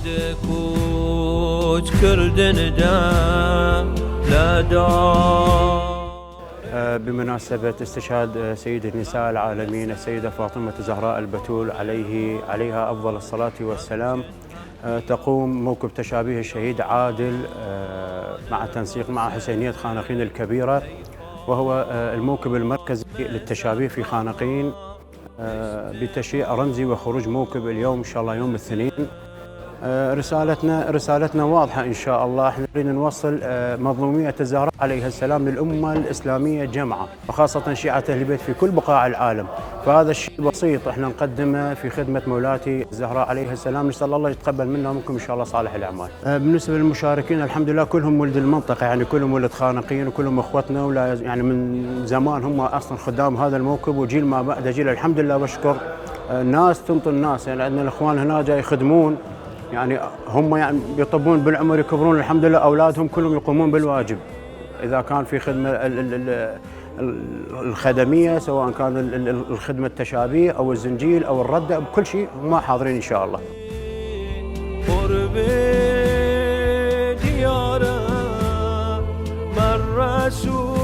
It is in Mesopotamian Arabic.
دكوج كردن دا لا دار. بمناسبة استشهاد سيد النساء العالمين السيدة فاطمة الزهراء البتول عليها أفضل الصلاة والسلام، تقوم موكب تشابيه الشهيد عادل مع تنسيق مع حسينية خانقين الكبيرة، وهو الموكب المركزي للتشابيه في خانقين بتشييع رمزي وخروج موكب اليوم إن شاء الله يوم الاثنين. رسالتنا واضحة إن شاء الله. احنا نريد نوصل مظلومية الزهراء عليها السلام للأمة الإسلامية جمعاء، وخاصة شيعة أهل البيت في كل بقاع العالم. فهذا الشيء بسيط احنا نقدمه في خدمة مولاتي الزهراء عليها السلام، نسأل الله يتقبل منا ومنكم إن شاء الله صالح الأعمال. بالنسبة للمشاركين الحمد لله كلهم ولد المنطقة، يعني كلهم ولد خانقين وكلهم اخوتنا، ولا يعني من زمان هم أصلا خدام هذا الموكب، وجيل ما بعد جيل الحمد لله. بشكر ناس تنطي الناس، يعني عندنا الإخوان هنا جاي يخدمون، يعني هم يعني بيطبون بالعمر يكبرون الحمد لله، أولادهم كلهم يقومون بالواجب إذا كان في خدمة الخدمية، سواء كان الخدمة التشابيه أو الزنجيل أو الردة، بكل شيء هم حاضرين إن شاء الله. قرب ديارة من رسول